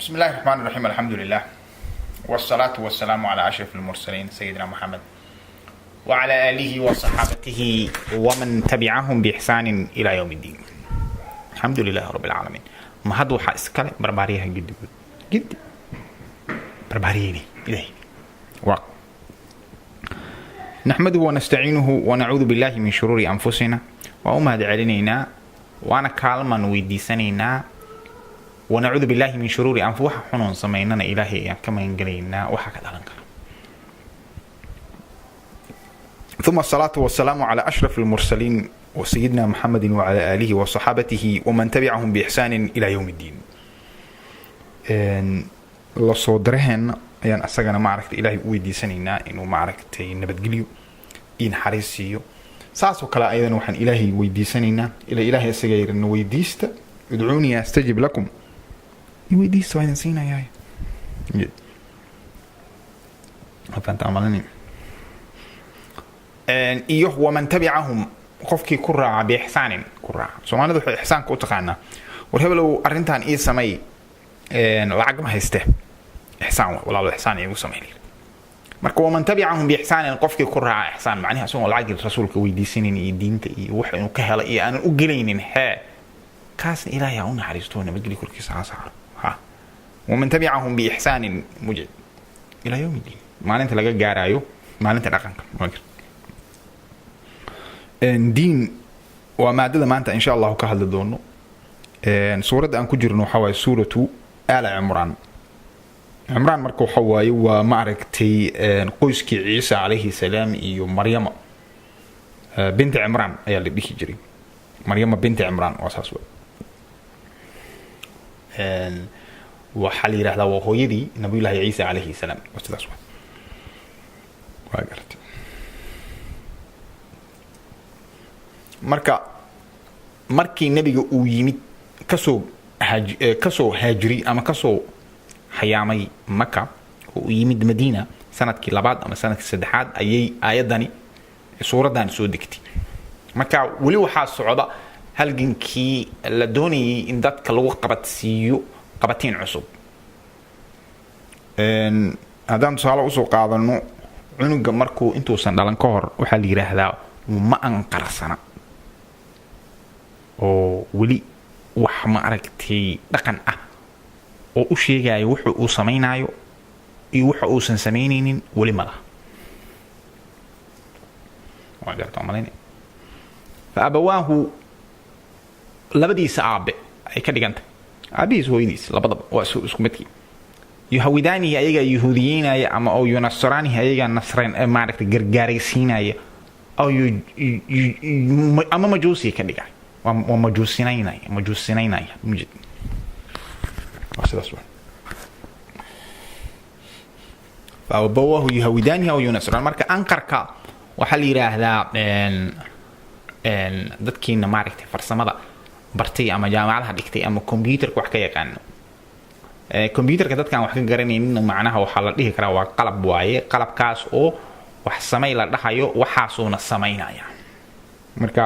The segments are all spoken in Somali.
بسم الله الرحمن الرحيم، الحمد لله والصلاة والسلام على أشرف المرسلين سيدنا محمد وعلى آله وصحابته ومن تبعهم بإحسان إلى يوم الدين. الحمد لله رب العالمين. Mahad waxaa iskale barbaaryaha giddigood giddi barbaariyeyni ilahay waa. نحمده ونستعينه ونعوذ بالله من شرور أنفسنا. Waa u mahad celinaynaa, waana kaalmaan weydiisanaynaa. ونعوذ بالله من شرور أنف waxa xunoon samaynana Ilaahay ayaan ka magangelaynaa waxa ka dhalan kara. ثم الصلاة والسلام على أشرف المرسلين وسيدنا محمد وعلى آله وصحابته ومن تبعهم بإحسان إلى يوم الدين. La soo diraheenna ayaan asagana, maaragtay, Ilaahay u weydiisanaynaa inuu, maaragtay, nabadgelyo iyo naxariis siiyo. Saasoo kale ayadana waxaan Ilaahay weydiisanaynaa ila Ilaahay isaga yirina weydiista, ادعوني أستجب لكم, weydiista waa idin siinayaa. Fahantaa malinay. Iyo ومن تبعهم qofkii ku raaca بإحسان ku raaca. Soomaalida waxay ixsaanka u taqaanaa, war hebelow, arrintan ii samay, lacag ma hayste, ixsaan wa walaalo, ixsaan iigu samay. Marka ومن تبعهم بإحسان qofkii ku raaca ixsaan, macnihi asagoo lacagii rasuulka weydiisanayn iyo diinta iyo wax inuu ka helay iyo aanan u gelaynin, hee, kaasna Ilaahay ha u naxariisto, nabadgelyo korkiisa ha saaro. Ha ومن تبعهم بإحسان mujid إلى يوم الدين, maalinta laga gaarayo, maalinta dhaqanka. Diin waa maadada maanta insha Allahu ka hadli doono. Suuradda aan ku jirno waxaa waaye Suuratu Aala Cimraan. Cimraan marka waxa waaye waa, maaragtay, qoyskii Ciisa calayhi salaam iyo Maryama binti Cimraan ayaa la dhihi jiray. Maryama binti Cimraan waa saas wa. Waxaa la yidhahdaa waa hooyadii Nabiyullaahi Ciisa calayhi salaam. Waa sidaas wa, waa garatay. Marka markii nabiga uu yimid, kasoo kasoo haajiray ama kasoo hayaamay Maka oo uu yimid Madiina sanadkii labaad ama sanadkii saddexaad ayay aayaddani, suuraddan soo degtay. Marka weli waxaa socda halgankii la doonayay in dadka lagu qabadsiiyo qabatiin cusub. Haddaan tusaale usoo qaadano, cunuga markuu intuusan dhalan ka hor waxaa la yidhaahdaa ma anqarsana oo weli wax, ma aragtay, dhaqan ah oo u sheegayo wuxu uu samaynayo iyo waxa uusan samaynaynin weli ma laha. Waa garta malaynaya. فأبواه labadiisa aabe ay ka dhiganta, aabihiis, hooyadiis, labadaba waa isku midkii. يهودانه ayagaa yahuudiyeynaya ama oo ينصرانه ayagaa nasreen, maaragtay, gargaaraysiinaya oo ama majuusiya ka dhigay, waa majuusinaynaya, majuusinaynaya mujid. Waa sidaas wa. فأبواه يهودانه أو ينصران. Marka anqarka waxaa la yidhaahdaa dadkiina, maaragtay, farsamada bartay ama jaamacadaha dhigtay ama computerka wax ka yaqaano. Computerka dadkaan wax ka garanaynin, macnaha waxaa la dhihi karaa waa qalab waaye, qalabkaas oo wax samay la dhahayo, waxaasuuna samaynaya. Marka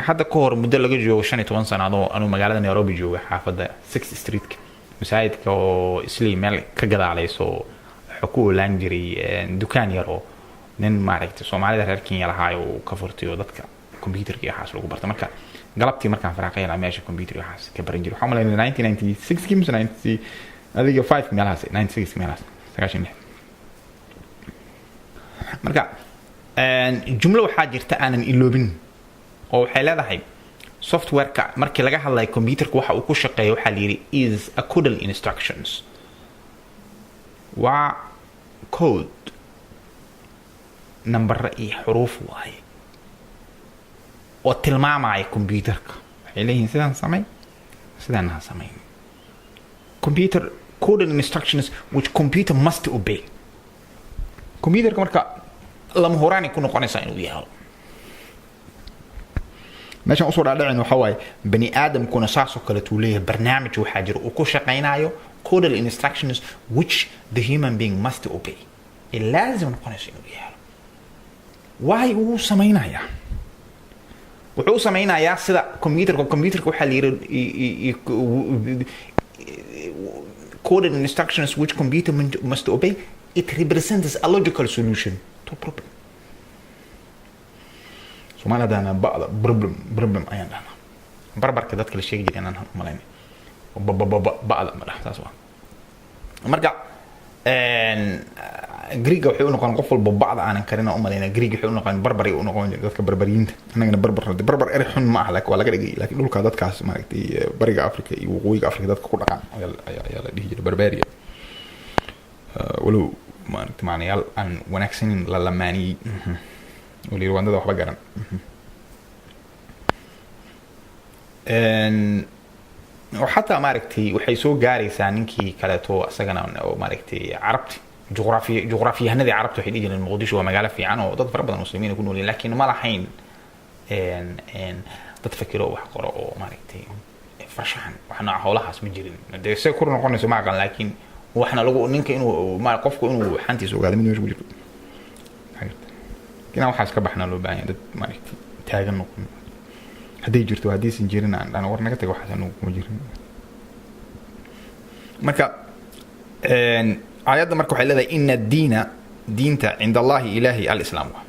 hadda ka hor, muddo laga joogo 15 sano, adoo anuu magaalada Nairobi jooga, xaafadda Six Streetka, masaajidka oo Islii meel ka gadaalayso, wuxuu ku oolaan jiray dukaan yar oo nin, maaragtay, Soomaalida reer Kenya lahaayo uu ka furtay oo dadka computerka iyo waxaas lagu barta. Marka galabtii markaan faraaqa helaa meesha computer iyo waxaas ka baran jiray. Waxaan malaynaya 1996 mise 90 adiga 5 meelahaas, 96 meelahaas, 96. Marka jumlo waxaa jirta aanan iloobin oo waxay leedahay, softwareka markii laga hadlayo computerka waxa uu ku shaqeeyo, waxaa la yidhi is a codal instructions, waa code, nambaro iyo xuruuf waaye oo tilmaamaya computerka. Waxay leeyihiin sidaan samay, sidaan ha samayn. Computer coded instructions which computer must obey. Computerka marka lama huraanay ku noqonaysaa inuu yaalo. Meeshaan usoo dhaadhacin waxaa waaye, bani aadamkuna saasoo kaleetuu leeyahay barnaamij waxaa jira uu ku shaqaynayo, coded instructions which the human being must obey, ee laazim noqonayso inuu yaalo. Waay uu samaynayaa, wuxuu u samaynayaa sida computerka. Computerka waxaa la yidhi Coded instructions which computer must obey. It represents a logical solution to a problem. Soomaali haddaan ba'da problem problem ayaan dhahnaa, barbarka dadka la sheegi jiray inaan malayn ba'da ma dhah saas waa. Marka Greega waxay u noqon qof walba ba'da aanan karin aan u malayna. Greeg waxay u noqon barbaray u noqon jireen dadka barbariyiinta. Annagana barbar, barbar erey xun ma aha, laakiin waa laga dhigay. Laakiin dhulka dadkaas, maaragtay, bariga Africa iyo waqooyiga Africa dadka ku dhaqan ayaa la dhihi jiray barbaria, walow, maaragtay, macnayaal aan wanaagsanin la lamaaniyey oo la yiri waandada waxba garan. Oo xataa, maaragtay, waxay soo gaaraysaa ninkii kaleeto isagana oo, maaragtay, carabti juqraafiya, juqraafiyahanadii carabta waxay dhihi jireen Muqdisho waa magaalo fiican oo dad fara badan muslimiin ay ku nool yihiin, laakiin ma lahayn dad fakiro, wax qoro oo, maaragtay, farshaxan wax nooca howlahaas ma jirin. Dee say kur noqonayso ma aqaan, laakiin waxna lagu ninka inuu qofku inuu xantiisa ogaado mid meesha ku jirto inaan waxaas ka baxnaa loo baahan yahay. Dad, maaragtay, taagan noqon hadday jirto, haddaysan jirin aan dhahno war naga taga, waxaas anugu kuma jirin. Marka aayadda marka waxay leedahay: ina addiina, diinta, cinda Allahi, ilaahi, alislaam waa.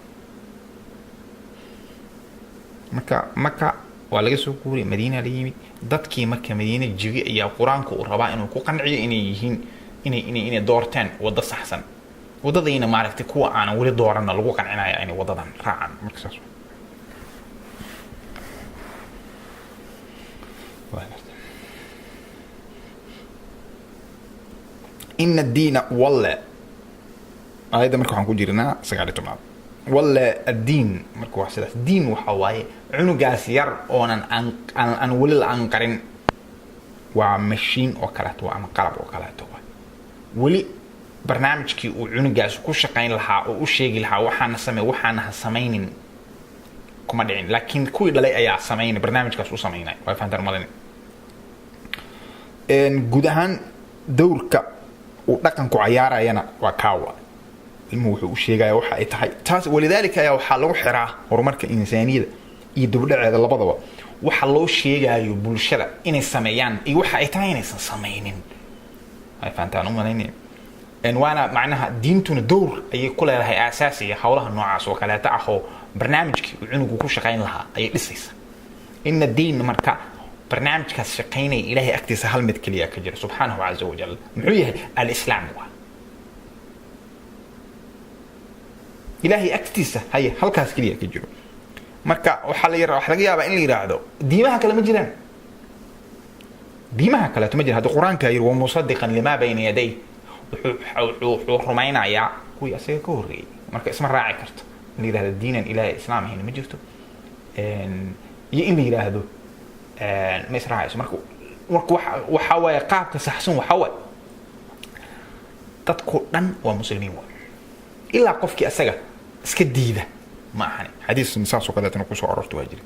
Marka Maka waa laga soo guuray, Madiina la yimid. Dadkii marka Madiine jigi ayaa Qur-aanku uu rabaa inuu ku qanciyo inay yihiin inay doorteen waddo saxsan, waddadayna, maaragtay, kuwa aanan weli dooranna lagu qancinaya inay waddadan raacaan. Marka saas waa. Ina addiina walle, aayadda marka waxaan ku jirnaa 19aad. Walle addiin marka waa sidaas. Diin waxa waaye cunugaas yar oonan aan weli la anqarin, waa mashiin oo kaleeto ama qalab oo kaleeto waay. Weli barnaamijkii uu cunugaas ku shaqayn lahaa oo u sheegi lahaa waxaana samey, waxaana ha samaynin kuma dhicin, laakiin kuwii dhalay ayaa samaynay, barnaamijkaas u samaynay. Waa fahantaan malin. Guud ahaan dowrka uu dhaqanku cayaarayana waa kaawa ilmuhu wuxuu u sheegaya waxa ay tahay taas. Walidaalika ayaa waxaa lagu xiraa horumarka insaaniyada iyo dibdhaceeda labadaba, waxa loo sheegayo bulshada inay sameeyaan iyo waxa ay tahay inaysan samaynin. Ay fahantaan u malaynaya. Waana macnaha diintuna dowr ayay ku leedahay aasaasiga howlaha noocaas oo kaleeta ah, oo barnaamijkii uu cunugu ku shaqayn lahaa ayay dhisaysa. Ina diin marka barnaamijkaas shaqaynaya, Ilaahay agtiisa hal mid keliya ka jira, subxaanahu caza wajal. Muxuu yahay? Alislaam waa Ilaahay agtiisa haye halkaas keliya ka jiro. Marka waxaa la waxaa laga yaabaa in la yidhaahdo diimaha kale ma jiraan, diimaha kaleeto ma jiraan. Hadda Qur-aanka yiri: wamusadiqan limaa bayna yaday, wuxuu rumaynayaa kuwii asaga ka horreeyey. Marka isma raaci karto in la yidhahdo diinan Ilaahay islaam ahayn ma jirto iyo in la yidhaahdo ma israacayso. Marka waxa waaye qaabka saxsan waxa waaye dadku dhan waa muslimiin waay, ilaa qofkii asaga iska diida ma ahani. Xadiis saas oo kaleetana kusoo arorta waa jira: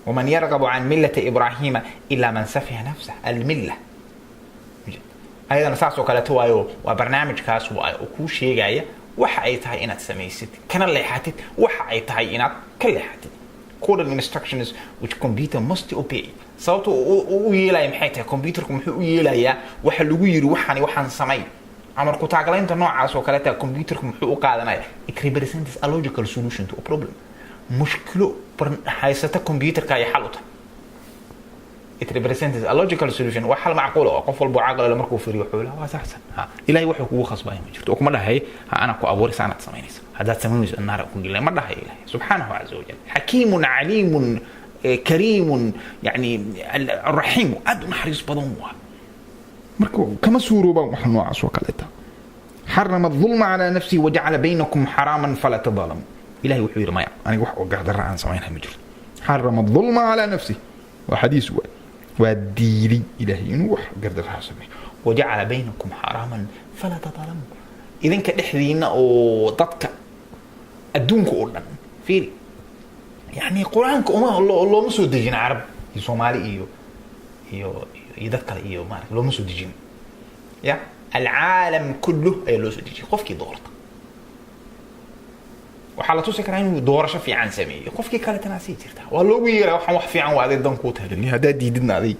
waman yargabu can millati Ibraahiima ilaa man safiha nafsah. Almilla ayadana saas oo kaleeto waayo, waa barnaamijkaas waay oo kuu sheegaya waxa ay tahay inaad samaysid kana leexatid, waxa ay tahay inaad ka leexatid. Coded instructions which computer must obey. Sababta uu u yeelaya maxay tahay? Computerku muxuu u yeelayaa waxa lagu yiri waxani waxaan samay? Amar ku taaglaynta noocaas oo kaleeta computerku muxuu u qaadanaya? It represents a logical solution to a problem. Mushkilo haysata computerka ay xal u tahay. It represents a logical solution, waa xal macquul oo qof walbo caqli leh markuu fiiriyo wuxuu leeyahay waa saxsan. Ha, Ilaahay wuxuu kugu khasbaya ma jirto oo kuma dhahay ha ana ku abuuraysa anaad samaynaysa, haddaad samaynayso naara ku gelina ma dhahay. Ilaahay subxaanahu caza wajal xakiimun caliimun kariimun, yani raxiim, aad u naxariis badan waa. Marka kama suuroobaan wax noocaas oo kaleeta. xarama الظلم على نفسه وجعل بينكم حراما فلا تظالموا. ilahay wuxuu yidhi maya, aniga wax oo gardarra aan samaynay ma jirto. xarama الظلم على نفسه waa xadiis waay. Waa diiday Ilaahay inuu wax gardarraa sameeyo. wajacala baynakum xaraaman falaa tadaalamu. Idinka dhexdiina oo dadka adduunka oo dhan fiiri, yani Qur-aanka uma looma soo dejin Carab iyo Soomaali iyo dad kale iyo maarata looma soo dejin, ya alcaalam kulluh ayaa loo soo dejiyay. Qofkii doorta waxaa la tusi karaa inuu doorasho fiican sameeyey, qofkii kaletana sii jirta waa loogu yeeraa waxaan wax fiican waa aday dan kuu tahay. Haddaad diididna aday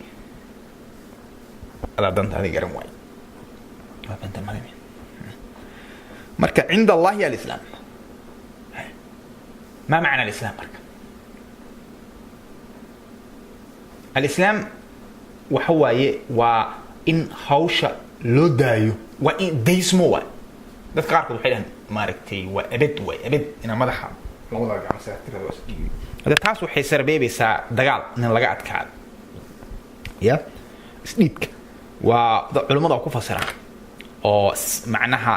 adaa danta aday garan waay. Waa fahanteen malin. Marka cinda Allahi alislaam, ma macna alislaam? Marka alislaam waxa waaye waa in hawsha loo daayo, waa in daysmo waay. Dadka qaarkood waxay dhahan, maaragtay, waa abed, waay abed inaa madaxa labada gacan saartirada waa isdhiibi. Hadda taas waxay sarbeebaysaa dagaal in laga adkaado. Ya isdhiibka waa culimmada waa ku fasiraan oo macnaha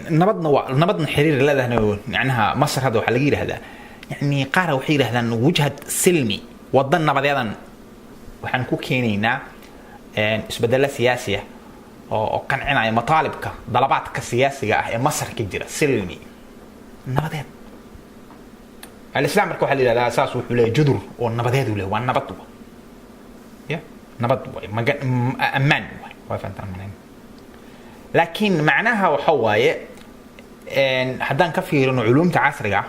nabadna waa nabadna xiriir leedahna. Macnaha Masar hadda waxaa laga yidhahdaa, yani qaara waxay yidhahdaan wujhad silmi, wadan nabadeedan waxaan ku keenaynaa isbedelo siyaasi ah oo qancinaya mataalibka, dalabaadka siyaasiga ah ee Masar ka jira, silmi nabadeed. Alislaam marka waxaa la yidhahdaa saas wuxuu leeyahay judur oo nabadeed uu leeyahay, waa nabad wa ya nabad waay, ammaan waay. Waa fahantaan malayn. Laakiin macnaha waxa waaye, haddaan ka fiirino culuumta casriga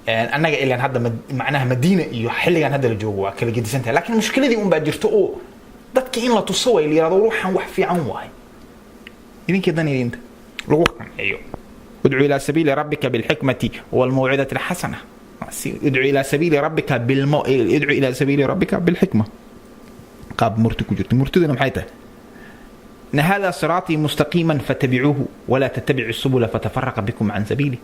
ah, annaga ilaan hadda macnaha Madiina iyo xilligan hadda la joogo waa kala gedisan tahay, laakiin mushkiladii un baa jirto oo dadki in la tuso way la yirahdo ruuxan wax fiican waay, idinkii dan idinta lagu qanciyo. Udcu ilaa sabiili rabbika bilxikmati walmawcidati alxasana. Udcu ilaa sabiili rabbika bilmo, udcu ilaa sabiili rabbika bilxikma, qaab murti ku jirto. Murtiduna maxay tahay? إن هذا صراطي مستقيما فاتبعوه ولا تتبعوا السبل فتفرق بكم عن سبيله.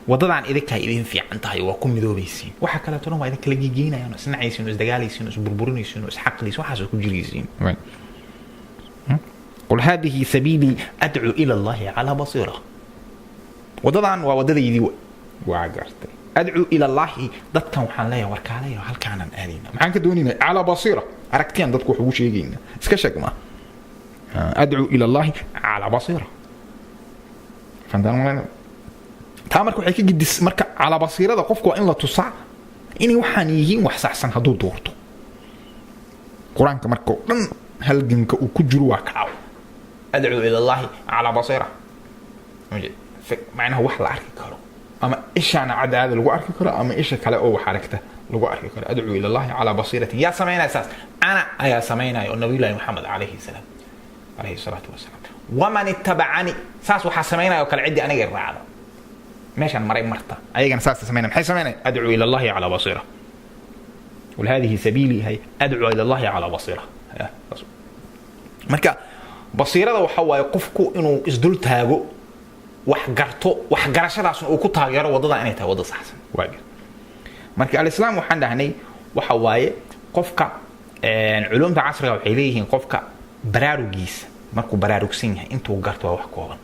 Wadadan idinkaa idin fiican tahay, waa ku midoobaysiin. Waxa kaleetona waa idin kala gegeynayaan, oo isnacaysiin, oo isdagaalaysiin, oo isburburinaysiin, oo isxaqlaysiin, waxaas ku jiraysiin. قل هذه سبيلي أدعو إلى الله على بصيرة. Wadadan waa wadadaydii, waa gartay. أدعو إلى الله, dadkan waxaan leeyahay warkaalaya, halkaanaan aadayna, maxaan ka doonaynaa? على بصيرة, aragtiyaan dadku wax ugu sheegayna, iska sheeg ma. أدعو إلى الله على بصيرة. Fahantaan? Taa marka waxay ka gidis marka calaa basiirada qofku waa in la tusaa inay waxaan yihiin wax saxsan hadduu doorto. Qur-aanka marka oo dhan halganka uu ku jiro waa kaaw أدعو إلى الله على بصيرة. Macnaha wax la arki karo, ama ishaana cadaada lagu arki karo, ama isha kale oo wax aragta lagu arki karo. أدعو إلى الله على بصيرة. Yaa samaynaya saas? Ana ayaa samaynaya, oo Nabiyullahi Maxamed calayhi salaam, calayhi salaatu wasalaam, ومن اتبعني. Saas waxaa samaynaya oo kale ciddii aniga i raacda, meeshaan maray marta, ayagana saasa samaynaya. Maxay samaynaya? أدعو إلى الله على بصيرة. قل هذه سبيلي هي أدعو إلى الله على بصيرة. Marka basiirada waxa waaye qofku inuu isdul taago, wax garto, wax garashadaasna uu ku taageero waddada inay tahay wadda saxsan. Waa marka alislaam waxaan dhahnay waxa waaye qofka, culumta casriga waxay leeyihiin qofka baraarugiisa markuu baraarugsan yahay intuu garto waa wax kooban.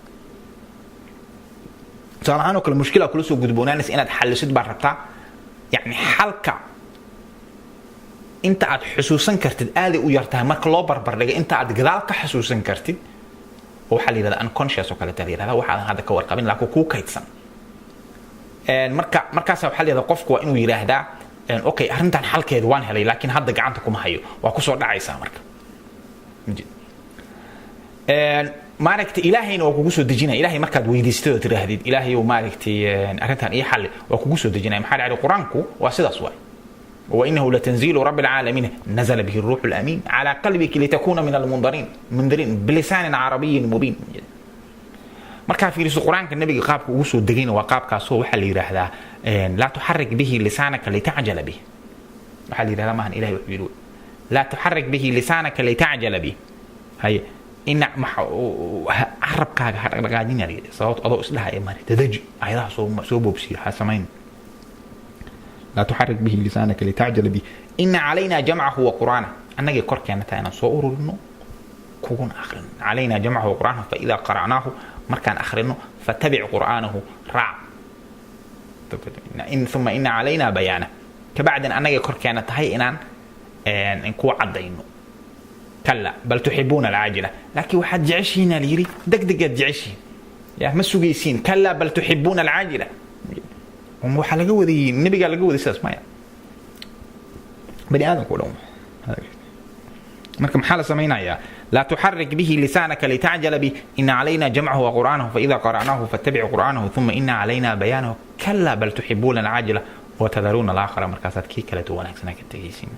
Tusaale ahaan oo kale, mushkila kula soo gudboonaanaysa inaad xallisid baad rabtaa. Yacni xalka inta aad xusuusan kartid aaday u yar tahay marka loo barbardhigo inta aad gadaal ka xusuusan kartid, oo waxaa la yidhahda unconscious oo kaleeta la yidhahda, waxaadan hadda ka warqabin laakiin kuu kaydsan. Marka markaasa waxaa la yidhahda qofku waa inuu yidhaahdaa, okay, arrintan xalkeedu waan helay, laakiin hadda gacanta kuma hayo. Waa kusoo dhacaysaa. Marka maaragtay Ilaahayna waa kugu soo dejinaya. Ilaahay markaad weydiistay oo tiraahdid, Ilaahayow, maaragtay, arrintan ii xalli, waa kugu soo dejinaya. Maxaa dhacay? Qur-aanku waa sidaas waay. وإنه لتنزيل رب العالمين نزل به الروح الأمين على قلبك لتكون من المنذرين منذرين بلسان عربي مبين. Markaa fiiriso qur-aanka nabiga qaabka ugu soo degayna waa qaabkaasoo waxaa la yidhaahdaa لا تحرك به لسانك لتعجل به. Waxaa la yidhahdaa maahan, Ilahay wuxuu yidhi لا تحرك به لسانك لتعجل به. Haye, ina carabkaaga ha dhaqdhaqaajina la yidhi, sababto adoo isdhahaya mari tadaji ayadaha soo boobsiyo ha samayn. لا تحرك به لسانك لتعجل به إن علينا جمعه وقرآنه. Annagay korkeena tahay inaan soo ururino kuguna akhrino. علينا جمعه وقرآنه فإذا قرأناه, markaan akhrino, فاتبع قرآنه, raac. ثم إن علينا بيانه. Kabacdin annagay korkeena tahay inaan kuu caddayno. كلا بل تحبون العاجلة, laakiin waxaad jeceshihiin la yidhi degdegaad jeceshihiin, ya ma sugaysiin. كلا بل تحبون العاجلة. Waxaa laga waday nebigaa laga waday sidaas maya, bani aadamka o dhan. Marka maxaa la samaynayaa? لا تحرك به لسانك لتعجل به إن علينا جمعه وقرآنه فإذا قرأناه فاتبع قرآنه ثم إن علينا بيانه كلا بل تحبون العاجلة وتذرون الآخرة. Markaasaad kii kaleeto wanaagsanaa ka tegaysiin.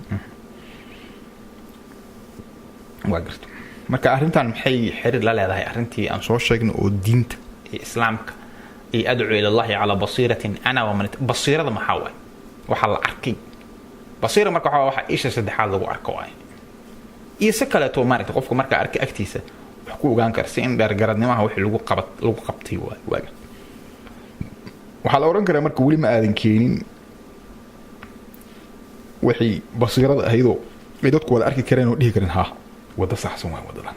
Waa garto. Marka arrintan maxay xiriir la leedahay arrintii aan soo sheegnay oo diinta iyo islaamka iyo adcuu ila allahi calaa basiiratin ana waman? Basiirada maxaa waay? Waxaa la arkay basiira. Marka waxaa waxa isha saddexaad lagu arko waay, iyo si kaleeto maaragtay qofka markaa arkay agtiisa wax ku ogaan kara, si in dheergaradnimaha wixii lagu qabat lagu qabtay waay. Waaga waxaa la odhan karaa marka weli ma aadan keenin wixii basiirada ahaydoo ay dadku wada arki kareen oo dhihi kareen, ha, waddo saxsan waay waddadan.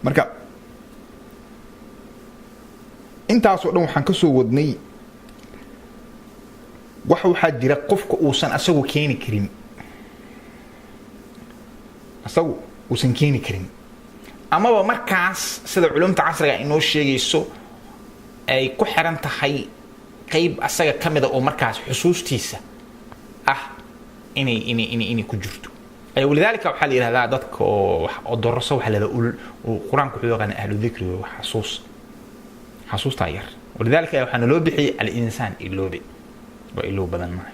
Marka intaasoo dhan waxaan kasoo wadnay wax waxaa jira qofka uusan asagu keeni karin, asagu uusan keeni karin, amaba markaas sida culumta casriga inoo sheegayso ay ku xiran tahay qeyb asaga ka mida oo markaas xusuustiisa ah inay ku jirto. Walidaalika waxaa la yidhahdaa dadka oo doroso waxaa la yidhahdaa, Qur-aanku wuxuu yaqaana ahlu dikri, wax xasuus, xasuustaa yar. Walidaalika waxaa naloo bixiyey al-insaan iloobe, waa iloow badan maaha.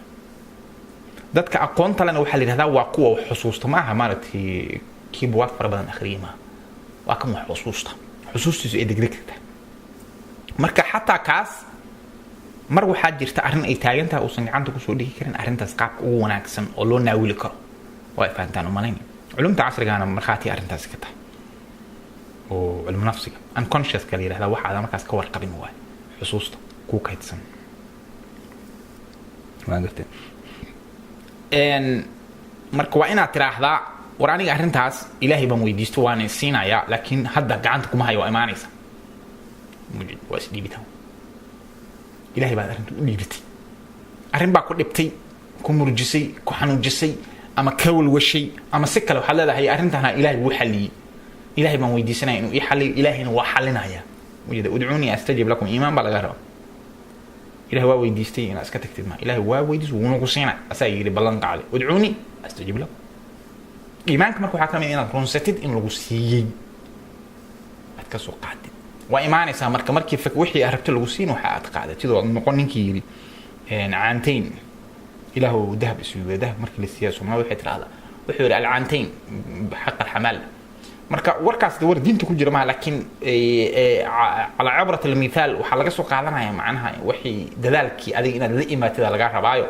Dadka aqoonta lena waxaa la yidhahdaa waa kuwa wax xusuusta. Maaha maaragtay kii buwaag fara badan akhriyay maaha, waa kan wax xusuusta, xusuustiisu ay degdeg tahay. Marka xataa kaas mar waxaa jirta arrin ay taagan tahay uusan gacanta kusoo dhigi karin arrintaas qaabka ugu wanaagsan oo loo naawili karo. Waa fahantaan umalayn, culumta casrigaana markhaati arrintaasi ka tahay oo cilmu nafsiga unconsciouska la yidhahdaa, waxaada markaas ka warqabin waay xusuusta kuu kaydsan. Waa garteen. Marka waa inaad tiraahdaa, war aniga arrintaas Ilaahay baan weydiisto, waana siinayaa, laakiin hadda gacanta kuma hayo, waa imaanaysa. Waa isdhiibitaan, Ilahay baad arrinta u dhiibatay. Arrin baa ku dhibtay, ku murjisay, ku xanuujisay ama ka walwashay ama si kale, waxaad leedahay arrintana Ilaahay wuu xalliyey, Ilahay baan weydiisanaya inuu ii xalliyo, Ilaahayna waa xalinaya. Ujeeda udcuunii astajib lakum, iimaan baa laga rabaa. Ilahay waa weydiistay, inaad iska tagtid ma. Ilahay waa weydiis, wuuna ku siinay, asaa yidhi, ballan qaaday, udcuunii astajib lakum. Iimaanka marka waxaa ka mid inaad runsatid in lagu siiyey, aad ka soo qaadid. Waa imaanaysaa marka markii wixii aad rabto lagu siin, waxa aad qaadatid oo aad noqon ninkii yidhi caantayn, ilaahu dahab isuuga. Dahab markii la siiya Soomaalida waxay tirahdaa, wuxuu yidhi alcaantayn xaq alxamaal. Marka warkaas war diinta ku jira maha, laakiin calaa cibrat almithaal waxaa laga soo qaadanaya macnaha wixii dadaalkii adiga inaad la imaatida lagaa rabaayo,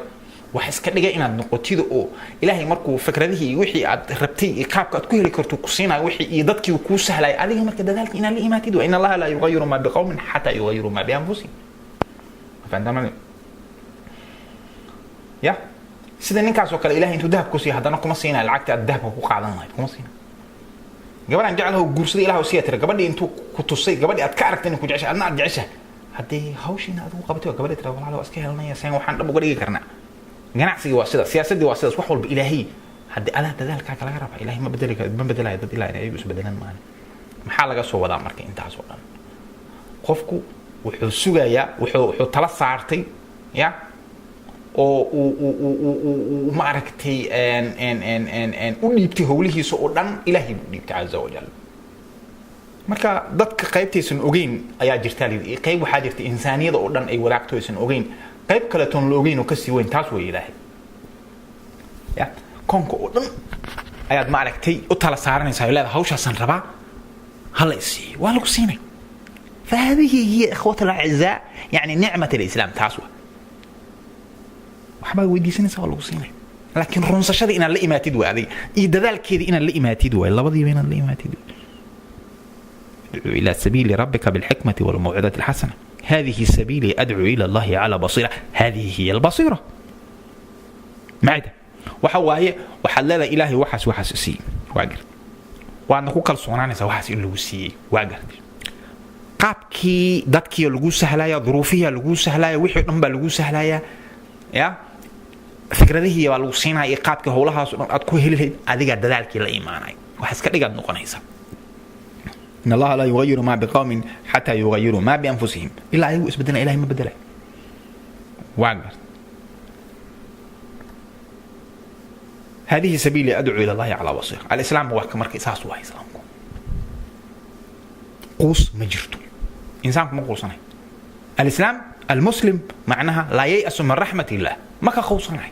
wax iska dhiga inaad noqotida oo Ilaahay markuu fikradihii iyo wixii aad rabtay iyo qaabka aad ku heli karto ku siinayo, wixii iyo dadkii uu kuu sahlayo, adiga marka dadaalka inaad la imaatid. Wa in Allaha laa yugayiru maa biqawmin xataa yugayiru maa bianfusihim. Fahantaa ya? Sida ninkaas oo kale, Ilahay intuu dahab ku siiyo haddana kuma siinayo lacagta aad dahabka ku qaadan lahayd, kuma siinayo. Gabadhaan jeclaho guursada Ilah siya tira, gabadhii intuu ku tusay, gabadhii aad ka aragtay inay ku jeceshahay, adna aad jeceshahay, haddii hawshiina adigu qabatay waa gabadhii tira, walaal waa iska helanaya, seen waxaan dhab uga dhigi karnaa? Ganacsigii waa sidaas, siyaasaddii waa sidaas, wax walba Ilaahay haddii adaa dadaalkaaga laga rabaa. Ilahay ma bedeli, ma bedelayo dad ilaa in ayagu isbedelan maahan. Maxaa laga soo wadaa marka intaas oo dhan? Qofku wuxuu sugayaa, wuxuu tala saartay ya oo uu maaragtay u dhiibtay howlihiisa oo dhan, Ilaahay buu dhiibtay caza wajal. Marka dadka qaybtaysan ogeyn ayaa jirta layidhi, qayb waxaa jirta insaaniyada oo dhan ay wadaagto aysan ogeyn, qayb kaletoon la ogeyn oo kasii weyn, taas way Ilaahay ya koonka oo dhan ayaad maaragtay u tala saaranaysaa oo leedahay hawshaasaan rabaa, hala isiiyo, waa lagu siinay. فهذه هي إخوة الأعزاء يعني نعمة الإسلام. Taas wa waxbaad weydiisanaysaa, waa lagu siinay, laakiin runsashada inaad la imaatid waa adiga iyo dadaalkeeda inaad la imaatid waay, labadiiba inaad la imaatid. ادعو إلى سبيل ربك بالحكمة والموعظة الحسنة، هذه سبيلي أدعو إلى الله على بصيرة. هذه هي البصيرة macda waxa waaye waxaad leedahay Ilaahay waxaas waxaas siiyey, waa gartay, waadna ku kalsoonaanaysaa waxaas in lagu siiyey, waa gartay. Qaabkii dadkii lagu sahlaya, duruufihii lagu sahlaya, wixii dhan baa lagu sahlaya ya fikradihii baa lagu siinaya iyo qaabkii howlahaas o dhan aad ku heli lahayd, adigaa dadaalkii la imaanay, wax iska dhigaad noqonaysa. In Allaha laa yugayiru maa biqawmin xataa yugayiruu maa bianfusihim, ilaa ayagu isbedelna Ilahay ma bedelay. Waa gart. هذه سبيلي أدعو إلى الله على بصيرة. الإسلام هو marka saas waa islaamku, quus ma jirto, insaanku ma quusanay. الإسلام المسلم macnaha laa yay'asu min raxmat illah, ma ka quusanay.